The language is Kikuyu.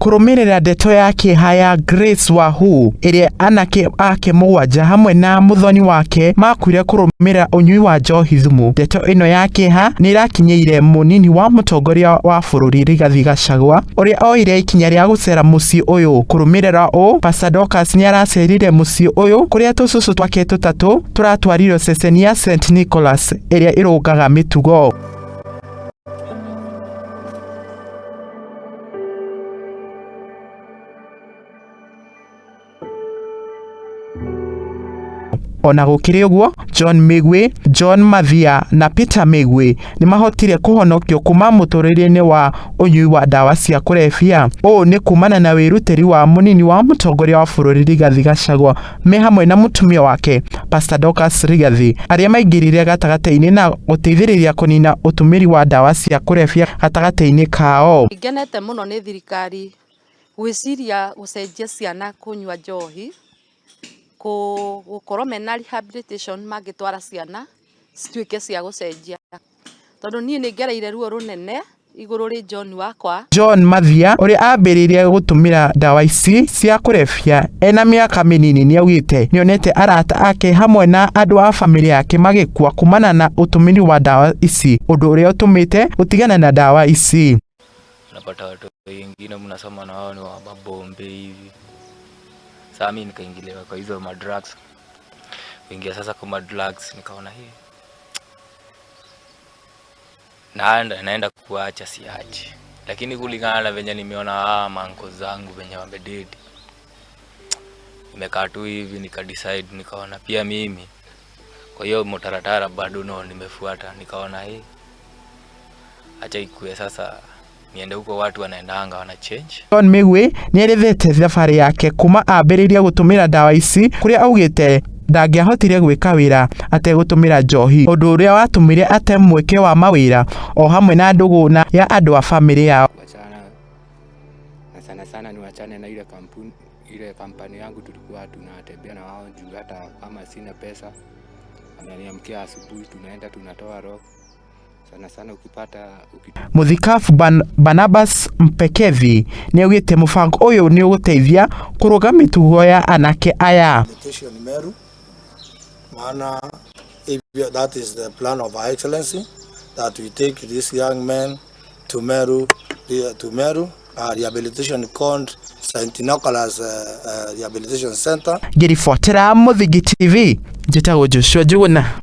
Kũrũmĩrĩra ndeto ya kĩeha ya Grace Wahu ĩrĩa anake ake mũgwanja hamwe na mũthoni wake makuire kũrũmĩrĩra ũnyui wa njohi thumu. Ndeto ĩno ya kĩeha nĩ ĩrakinyĩire mũnini wa mũtongoria wa bũrũri Rigathi Gachagua ũrĩa oire ikinya rĩa gũcera mũciĩ ũyũ. Kũrũmĩrĩra ũũ, Pastor Dorcas nĩ aracerire mũciĩ ũyũ kũrĩa tũcũcũ twake tũtatũ tũratwarirwo ceceni ya St Nicholas ĩrĩa ĩrũngaga mĩtugo. Ona gũkĩrĩ ũguo, John Mĩgwi, John Mathia na Peter Mĩgwi nĩ mahotire kũhonokio kuma mũtũrĩre-inĩ wa ũnyui wa ndawa cia kũrebia. Ũũ nĩ kumana na wĩrutĩri wa mũnini wa mũtongoria wa bũrũri Rigathi Gachagua me hamwe na mũtumia wake Pastor Dorcas Rigathi arĩa maingĩrire gatagatĩ-inĩ na gũteithĩrĩria kũnina ũtũmĩri wa ndawa cia kũrebia gatagatĩ-inĩ kao. Ngenete mũno nĩ thirikari gwĩciria gũcenjia ciana kũnyua njohi, gũkorwo mena rehabilitation mangĩtwara ciana cituĩke cia gũcenjia. Tondũ niĩ nĩ ngereire ruo rũnene igũrũ rĩ John wakwa. John Mathia ũrĩa ambĩrĩirie gũtũmĩra ndawa ici cia kũrebia ena mĩaka mĩnini nĩaugĩte nĩonete arata ake hamwe na andũ a bamĩrĩ yake magĩkua kumana na ũtũmĩri wa ndawa ici ũndũ ũrĩa ũtũmĩte gũtigana na ndawa ici. Unapata watu wengine mnasoma na wao ni wa mabombe hivi. Sasa mimi nikaingiliwa kwa hizo madrugs, kuingia sasa kwa madrugs nikaona hii naenda naenda kuacha siachi, lakini kulingana na venye nimeona manko zangu venye wamededi, nimekaa tu hivi nikadecide, nikaona pia mimi kwa hiyo mtaratara bado no nimefuata, nikaona hii acha ikue sasa niende huko watu wanaendanga wana change. John Mĩgwi nĩerethete thabarĩ yake kuma ambĩrĩria gũtũmĩra ndawa ici kũrĩa augĩte ndangĩahotire gwĩka wĩra ategũtũmĩra njohi ũndũ ũrĩa watũmire ate mweke wa mawĩra o hamwe na ndũgũ na ya andũ a bamĩrĩ yao. Kuachana na sana sana niwachane na ile kampuni, ile kampani yangu tulikuwa tunatembea na wao juu hata kama sina pesa ananiamkia asubuhi tunaenda tunatoa roho sana sana ukipata Mũthikabu Barnabas Mpekethi nĩaugĩte mũbango ũyũ nĩ ũgũteithia kũrũnga mĩtugo ya anake aya. Rehabilitation Meru, maana if that is the plan of Her Excellency that we take these young men to Meru, rehabilitation called St. Nicholas Rehabilitation Center. Ngĩribotera Mũthingi TV, njĩtagwo Joshua Njuguna.